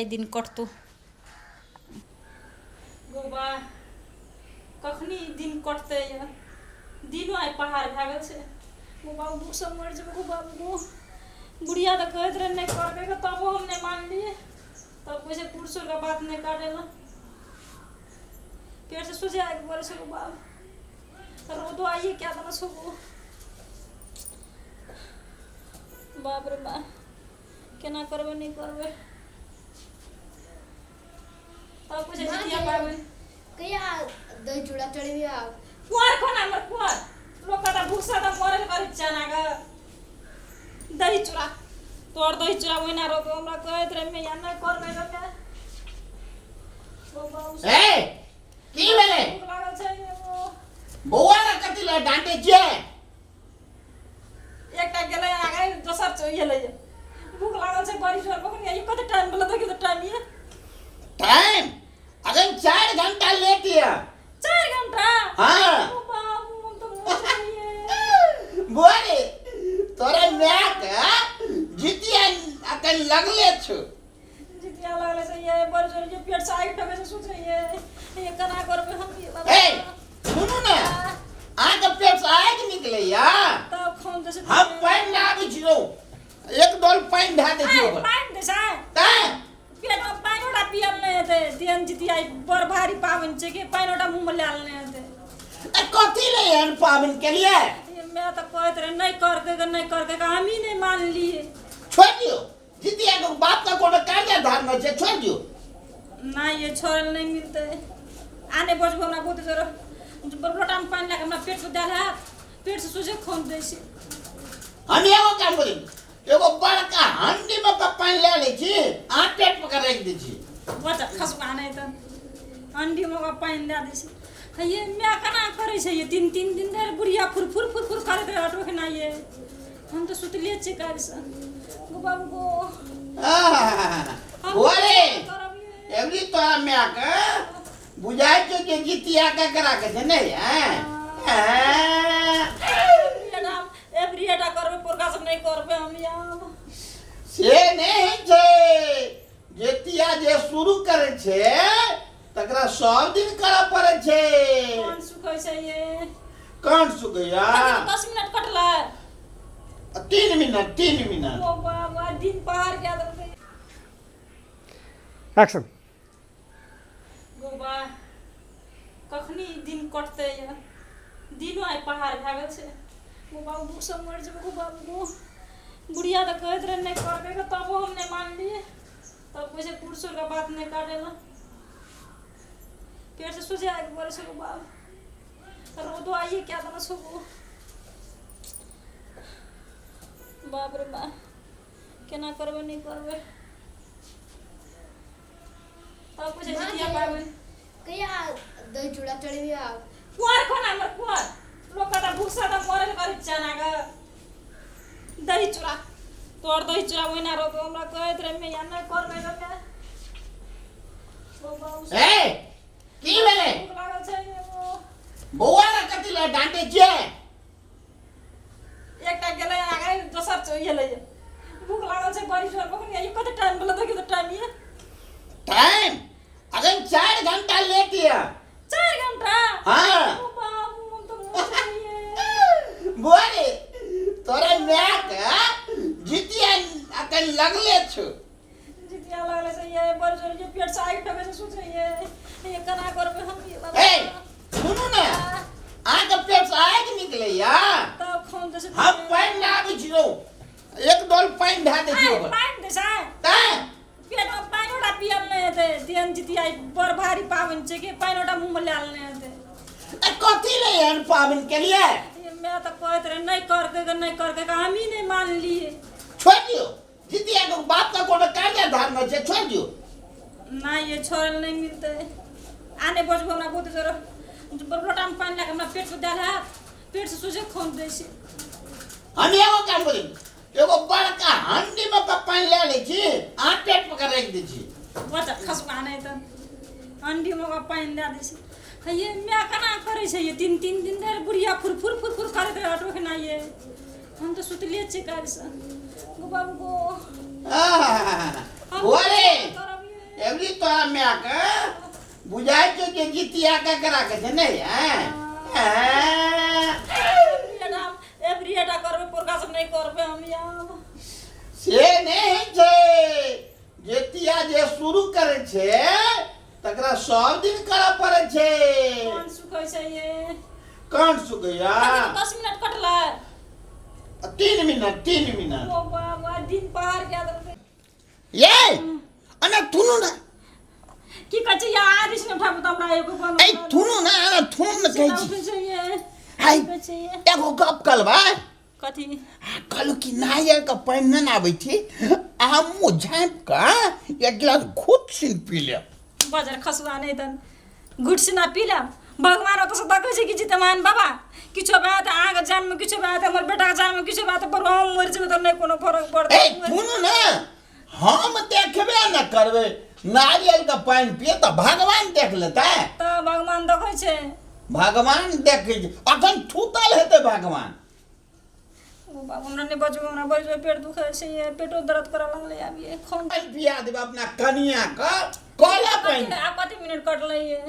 कहिया ई दिन कटतौ। गो बा, कखनी ई दिन कटतै ये? दिनो आइ पहाड़ भए गेल छै। गो बाबू, भूखसँ मरि जेबै गो बाबू गो। बुढ़िया तऽ कहैत रहै नहि करबै गऽ, तबो हम नहि मानलियै। तब कहै छै बूढ़ सूढ़के बात नहि काटै लए। पेटसँ सोझे आगि बरै छै गो बाबू। रौदो आइए कए देने छौ गो। बाप रे बा, केना करबै नहि करबै। तब पूछै छी किया पाबनि। कहिया दही चूड़ा चढ़ेबी आब? कुआर कोना हमर कुआर लोक तऽ भूखसँ तऽ मरल करै चना के दही चूड़ा। तोर दही चूड़ा ओहिना रहतौ। हमरा कहैत रहे मैया नहि करबै रे माय। ए, की भेलै? भूख लागल छै एगो। बौआ के कथी लए डांटे छियै? एकटा गेलै आगे, दोसर चलि एलै। भूख लागल छै बड़ी जोर। कखनी आइयो? कते टाइम भेलै? देखियौ तऽ टाइम ये। टाइम अखन 4 घंटा लेट यऽ। 4 घंटा? हाँ। ओ बाबू, हम तऽ मरि जाइए। बौआ रे, तोरा माय के जितिया अखन लगले छौ। जितिया लागले से ये बड़ जोर ये पेट से आगि फेंके से सोचे ये ये केना करबै हम ये बाबा। ए, सुनू ने, अहाँके पेट से आगि निकलैया? तब खून दै छै। हम पानि लाबै छियौ, एक डोल पानि धए दै छियौ ओकर। पानि दै छै? तैं। पेट में पानि ओटा पियल नहि हेतै। तेहन जितिया ई बड़ भारी पाबनि छै कि पानि ओटा मुँह में लायल नहि हेतै। ए, कथी ले एहन पाबनि केलियै? ये माय तऽ कहैत रहै नहि करकै गे, नहि करकै गे, हमही नहि मानलियै। छोड़ि दियौ जितिया के, बाप के कोनो कर्जा धारने छै? छोड़ि दियौ। नहि ये, छोड़ल नहि मिलतै। आ नहि बजबू हमरा बहुत जोर। लोटामे पानि लए कऽ हमरा पेट पर देल हैत, पेट से सोझे खून दै छै। हम एगो काम करी, एगो बड़का हंडी में के पानि लए लै छी, अहाँ पेट पर राखि दै छी। बच्चा खसबा नहि तऽ हंडी में ओकरा पानि दए दै छै। हे ये माय, केना करै छै ये? तीन तीन दिन धरि बुढ़िया फुरफुर फुरफुर करैत रहै हटबो ना ये। हम तऽ सुतले छियै काल्हिसँ गो बाबू गो। हम बोले करब ये। एबरी तोरा माय के बुझाइ छै जे जितिया केकरा के छै नहि हैं? हैं? एवरी एटा करबै, पुरखा सब नहि करबै हम आब। से नहि होइ छै। जितिया जे शुरू करै छै तकरा सब दिन करऽ पड़ै छै। कान सुखै छै ये। कान सुखैया? 10 मिनट कटलै। 3 मिनट, 3 मिनट। ओ बाबा, दिन पहाड़ कए देलकै। एक्शन। गो बा, कखनी ई दिन कटतै ये? दिनो आइ पहाड़ भए गेल छै। गो बाबू, भूखसँ मरि जेबै गो बाबू गो। बुढ़िया तऽ कहैत रहै नहि करबै गे, तबो हम नहि मानलियै। तब कहै छै बूढ़ सूढ़के बात नहि काटै लए। पेट से सोझे आगि बरै छै गो बाबू। रौदो आइए कए देने छौ गो। बाप रे बा, केना करबै नहि करबै। तब पूछै छी किया पाबनि। कहिया दही चूड़ा चढ़ेबी आब? कुआर कोना हमर कुआर लोक तऽ भूखसँ तऽ मरल करै चना के दही चूड़ा। तोर दही चूड़ा ओहिना रहतौ। हमरा कहैत रहे मैया नहि करबै रे माय। ओ बाबू, ए, की भेलै? भूख लागल छै एगो। बौआ के कथी लए डांटे छियै? एकटा गेलै आगे, दोसर चलि एलै। भूख लागल छै बड़ी जोर। कखनी आइयो? कते टाइम भेलै? देखियौ तऽ टाइम ये। टाइम अखन 4 घंटा लेट यऽ। 4 घंटा? हाँ। ओ बाबू, हम तऽ मरि जाइए। बौआ रे, तोरा माय के जितिया अखन लगले छौ। जितिया लागले से ये बड़ जोर ये पेट से आगि फेंके से सोचे ये ये केना करबै हम ये बाबा। ए, सुनू ने, अहाँके पेट से आगि निकलैया? तब खून दै छै। हम पानि लाबै छियौ, एक डोल पानि धए दै छियौ ओकर। पानि दै छै? तैं। पेट में पानि ओटा पियल नहि हेतै। तेहन जितिया ई बड़ भारी पाबनि छै कि पानि ओटा मुँह में लायल नहि हेतै। ए, कथी ले एहन पाबनि केलियै? ये माय तऽ कहैत रहै नहि करकै गे, नहि करकै गे, हमही नहि मानलियै। छोड़ि दियौ जितिया के, बाप के कोनो कर्जा धारने छै? छोड़ि दियौ। नहि ये, छोड़ल नहि मिलतै। आ नहि बजबू हमरा बहुत जोर। लोटामे पानि लए कऽ हमरा पेट पर देल हैत, पेट से सोझे खून दै छै। हम एगो काम करी, एगो बड़का हंडी में के पानि लए लै छी, अहाँ पेट पर राखि दै छी। बच्चा खसबा नहि तऽ हंडी में ओकरा पानि दए दै छै। हे ये माय, केना करै छै ये? तीन तीन दिन धरि बुढ़िया फुरफुर फुरफुर करैत रहै हटबो ना ये। हम तऽ सुतले छियै काल्हिसँ गो बाबू गो। हम बोले करब ये। तोरा माय के बुझाइ छौ जे जितिया केकरा कहै छै नहि हैं हैं? एवरी एटा करबै पोरका सब नहि करबै हम आब से नहि होइ छै जितिया जे शुरू करै छै तकरा सब दिन करऽ पड़ै छै कान सुखै छै ये कान सुखैया 10 मिनट कटलै 3 मिनट 3 मिनट। ओ बाबा, दिन पहाड़ गया देलकै। ये अना थुनू ने। की कहै छै यार, इस ने उठाबू तऽ हमरा एगो बोल। ए थुनू ने, अना थुनू ने कहै छी। उठै छै ये। हाय। की कहै छै ये? एगो गप करबै। कथी? कहलहुँ कि नारियल के पानि नहि ने आबै छै, अहाँ मुँह झाँपि कऽ एक गिलास घुट सिन पी लेब। बजर खसुआ नहि तन घुट सिना पी लेब। भगवान ओतऽ से देखै छै कि जितमान बाबा किछो भए तऽ अहाँके जानमे किछो भए तऽ हमर बेटाके जानमे किछो भए तऽ बरु हम मरि जेबै तऽ नहि कोनो फरक ए पड़तै। सुनू ने, हम देखबे ने करबै, नारियल के पानि पिए तऽ भगवान देख लेतै। तऽ भगवान देखै छै। भगवान देखै छै, अखन थूतल हेतै भगवान। ओ बाबा, हमरा नहि बजू, हमरा बजबै पेट दुखै छै ये, पेटो दर्द करऽ लगलै आब ये खून। पानि पिया देबै अपना कनिया के कल पानि। आब कते मिनट कटलै ये?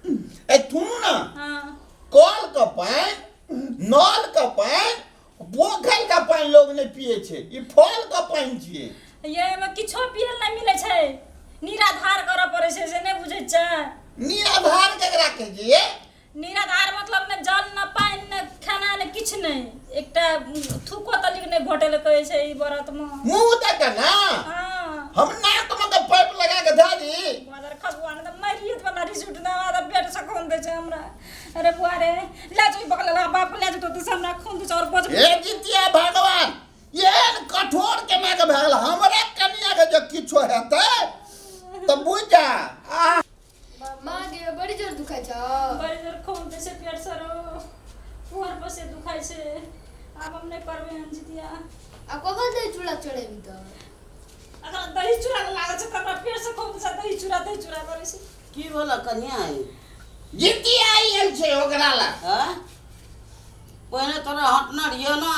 ए सुनू ने। हाँ। कल के पानि, नल के पानि, पोखरि के पानि लोग नहि पिए छै, ई फल के पानि छियै। ये एहिमे किछो पियल नहि मिलै छै, निराधार करऽ पड़ै छै, से नहि बुझै छै? निराधार केकरा कहै छियै? निराधार मतलब ने जल, ने पानि, ने खाना, ने किछु नहि, एकटा थूको तलिक नहि घोटै लए कहै छै ई व्रतमे। मुँह दऽ के ना? हाँ। हम नाक में तऽ पाइप लगा के धऽ दी। मदर खसुआ ने तऽ मारिए वाला रिसूट ना तऽ पेट से खून दै छै हमरा। अरे बुआ रे, ले जो बगल ला बाप ले जो तो हमरा खून दै छै और बज। हे जितिया भगवान, एहन कठोर केना के भए गेल? हमरे कनिया के जे किछो हेतै तऽ बुझ जा आ। माँ गे, बड़ी जोर दुखाइ छौ। बड़ी जोर खून दै छै पेट से रो, पुअर पर से दुखाइ छै। आब हम नहि करबै हम जितिया। आ कखन दही चूड़ा चढ़ेबी तऽ? अगर दही चूड़ा लागल छै तऽ हमरा पेट से खून दै छै, दही चूड़ा दही चूड़ा करै छै। की भेल कन्या? जितिया आयल छै ओकरा ला। आँय? पहिने तोरा हटना रहियो ने,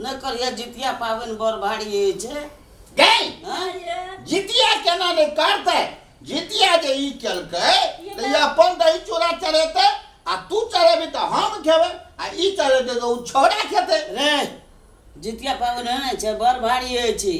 नहि करिया जितिया पाबनि, बड़ भारी होइ छै। गई। आँय? ये। जितिया केना नहि करतै? जितिया जे ई केलकै तऽ ई अपन दही चूड़ा चढ़ेतै आ तू चढ़ेबी तऽ हम खेबै आ ई चढ़ेतै तऽ ओ छौड़ा खेतै। रे, जितिया पाबनि होइ ने छै, बड़ भारी होइ छै।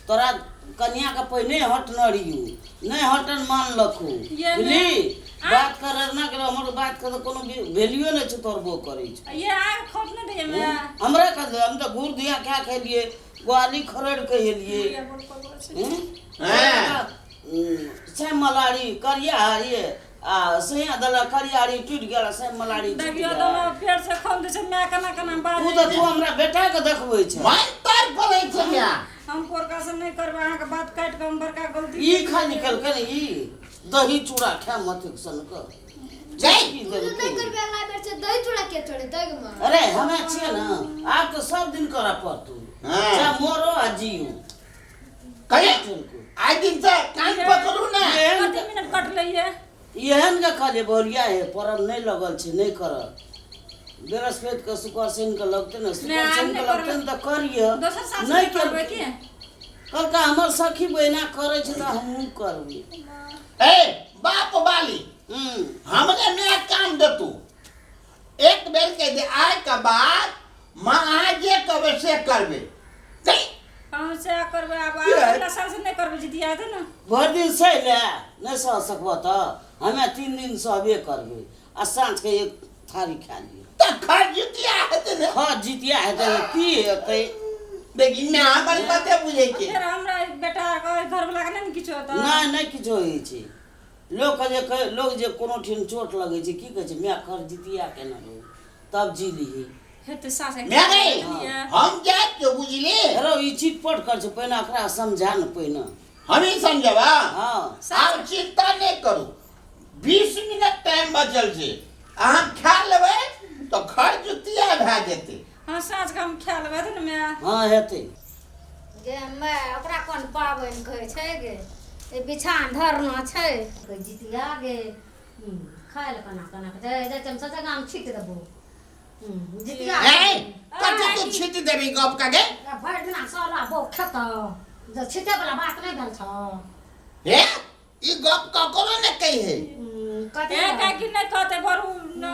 तोरा कन्याके पहिने हटना रहियो, नहि हटन मानलकू। ये बुझली? नहि। बात कर ना कर, हमर बात के तऽ कोनो वैल्यूए नहि छै, तोर बो करै छै। ये आग खोट नहि दैए मैं। हमरा कह, हम तऽ गुड़ दिया खा खेलिए, ग्वाली खरड़ के एलिए। ये बोल बोल छै। हम्म? हाँ। से मलारी करिया हारिए आ सैया दला करियारी टूटि गेल, से मलारी टूटि देखियौ गेल। तऽ हमरा पेट से खून दै छै माय, केना केना तू बाजै। तऽ तू हमरा बेटा के देखबै छै। मन तर पड़ै छै माय। हम पोरका से नहि करबै, अहाँके बात काटि कऽ हम बड़का गलती ई खाली केलकै ने, ई दही चूड़ा खाय मत सन के। जय। की तू तऽ नहि देलकै? करबे अगला बेर से, दही चूड़ा के चढ़ेतै गे माँ? अरे हमे छियै ने, आब तऽ सब दिन करऽ पड़तौ। हाँ। चाहे मरो आ जियो। कहिया आइ दिन से कान पकड़ू ने। एहन कते मिनट कटलै ये? एहन के कहलियै बहुरिया हे, परब नहि लगल छै, नहि करब। बृहस्पति के शुक्र शनि के लगतै ने, शुक्र नहि, आब शनि के नहि लगतै ने तऽ करियह। दोसर साल से नहि नहि करबै की? कहलकै हमर सखी बहिना करै छै तऽ हमहूँ करबै। ए बाप बाली, हमरे माय काम देतू एक बेर के जे आइ के बाद माँ अहाँ जे कहबै से करबै तै। हम से करबै आब। की है? अगला साल से नहि करबै जितिया, हेतै ने। भरि दिन सहि ले, नहि सह सकबह तऽ हमे 3 दिन सहबे करबै आ साँझके एक थारी खा लिअ। तऽ खर जितिया हेतै ने। हँ, जितिया हेतै ने, की हेतै? देखी माय हमर कते बुझै छै। फेर हमरा बेटा के घरवला के नहि ने किछु होतै? नहि, नहि किछो होइ छै। लोकके जे कहै, लोक जे कोनो ठीन चोट लगै छै, की कहै छै? माय खर जितिया केने रहू तब जी लिही। हेतै सास। माय गे, हम जाइत छियौ, बुझली? रौ, ई चिटपट कर छै, पहिने एकरा समझा ने पहिने। हमही समझबा। हँ। आब चिंता नहि करू, 20 मिनट टाइम बचल छै, अहाँ खा लेबै तऽ खर जुतिया भए जेतै। हँ, साँझ के हम खा लेबै, हेतै ने माय? हँ, हेतै। गे माय, ओकरा कोन पाबनि कहै छै गे? ई बिछान धरना छै जितिया गे। खाय लए केना केना के जाइ जाइ छै, हम सभसँ गाम छीट देबो जितिया। ए कथी तू छीट देबी गप का गे? भरि दिना सारा बो खेतौ, जे छीटे वाला बात नहि भेल छौ। हे, ई गप ककरो ने कही है। कथी ए काकी नहि कहतै बरू न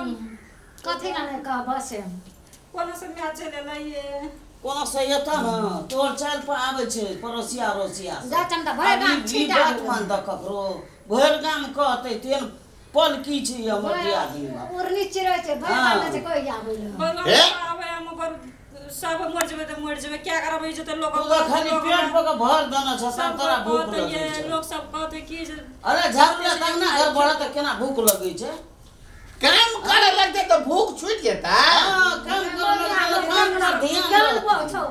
कथी ला नहि कहबऽ से कोनो से माय चलि एलै ये। कोनो से एतऽ ने तोहर चालि पर आबै छै पड़ोसिया अड़ोसिया सब। जा चम तऽ भरि आब गाम ई छीटा बात देबै। मानतऽ ककरो भरि गाम कहतै तेहन पल की छै हमर दियादनी मे। उड़नी चिड़ै छै भरि हाँ। गाम जाइ छै कोइ आबै लए। बरू हे? आबै हम बरू सब मरि जेबै तऽ मरि जेबै क्या करबै जेतै लोक तू तऽ खाली पेट पर के भर देने छ सब सब तोरा भूख कहतै लगै ये छै। लोक सब कहतै की जे अरे झाड़ू लए तक ना घर बढ़त तऽ केना भूख लगै छै। काम करे लगतै तऽ भूख छूटि जेतै। हाँ, काम करे लगतै तऽ काम पर ध्यान ज्ञान रहतै। बहु छौ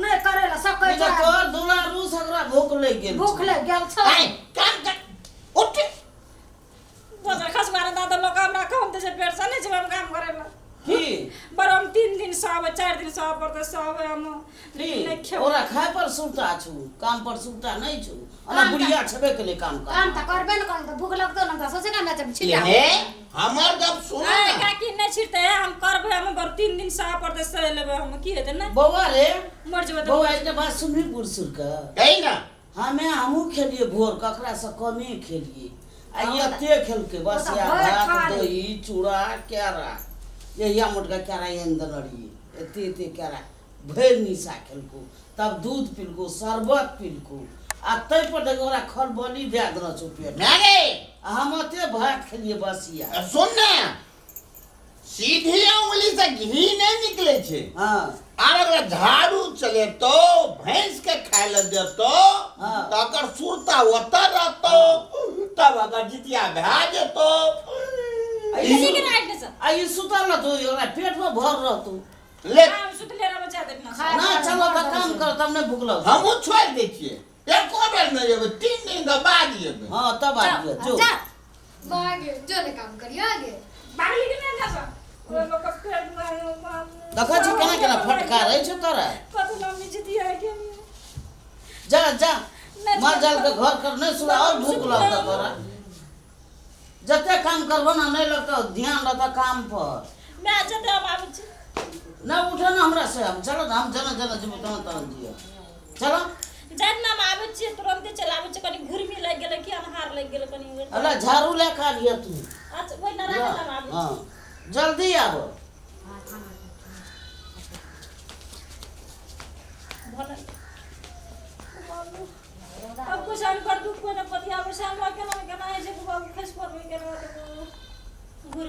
नहि करै लए सकै नहि तऽ छै तोहर दुलारू सगरा भूख लागि गेल भूख छै। लागि गेल छौ। आइ काम कर उठ। बजर खसबार दादा लोक हमरा काम दै छै पेट से नहि जेबै हम काम करै लए। की बड़ हम 3 दिन सहबै 4 दिन सहब पड़तै सहबै हम की नहि खेबै। ओकरा खाय पर सुरता छौ काम पर सुरता नहि छौ। ओना बुढ़िया छेबे केलै काम कर। काम तऽ करबे ने करब तऽ भूख लगतौ ने तऽ सोचे काम नहि छिटा। हे हमर गप सुन ए ना। काकी नहि छिड़तै हम करबै हम बड़ 3 दिन सहब पड़तै सहि लेबै हम की हेतै नहि बौआ रे मरि जेबै तऽ बौआ एकटा बात सुनबी बूढ़ सूढ़ के। कही ना। हमे हमहूँ खेलियै भोर ककरा से कमे खेलियै आ हाँ, एते खेलकै बस ओ तऽ या भरि भात खा लै। दही चूड़ा केरा यहिया मोटका केरा आनि देने रहियै एते एते केरा भरि निशा खेलको तब दूध पिलको शरबत पिलको आ ताहि पर देखो ओकरा खलबली दए देने छौ पेट माय रे आ हम एते भात खेलियै बसिया। सुन ना सीधी उंगली से घी नहीं निकले छे। हाँ आर अगर झाड़ू चलेतो भैंस के खाय ले देतो हाँ। तऽ अगर सुरता ओतऽ रहतो तब अगर जितिया भए जेतो। कथी के राखि दे आ ई सुतल रहतो ओकरा पेट में भर रहतो। ले हम सुतले रहबै जा देब ना। खाय ना चलो तऽ काम कर तब नहि भूख लगतौ। हमहूँ छोड़ि दै छियै एको बेर नहि जेबै 3 दिन के बाद जेबै। हाँ तब आबियौ जो। जा माँ गे जो ने काम करियो आगे। बागली के नहि जा सक ओइ लोक के पेट मे देखै छी केना केना फटका रहै छौ तोरा। कतौ मम्मी जितिया के जा जा नहि माल जाल के घर कर नहि सुना और भूख लगतौ तोरा। जते काम करबो ना नहि लगतौ ध्यान रहतौ काम पर। मैं जते हम आबै छी। ना उठे ना हमरा से हम चलो हम जना जना जेबो तना तना जियो चलो। जाइत ना हम आबै छियै तुरन्ते चलि आबै छियै कनि घुरमी लागि गेलै कि अन्हार लागि गेलै कनि। अरे झाड़ू लए कऽ आबिहे तू। अच्छा ओहि ना राखल हम आबै छी। हाँ जल्दी आबो। भले अब कुछ अनकर दुख कोइ न पतियाबै छै हमरा केना ने केना होइ छै बाबू खसि पड़बै केना।